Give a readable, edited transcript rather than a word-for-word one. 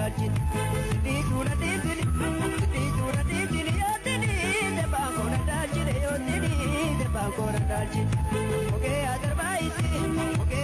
daalchine. Dhiituudha dhiitini dhiituudha dhiitini yootini debbaan koona daalchine yootini debbaan koona daalchine. Ogee adarbaayiti.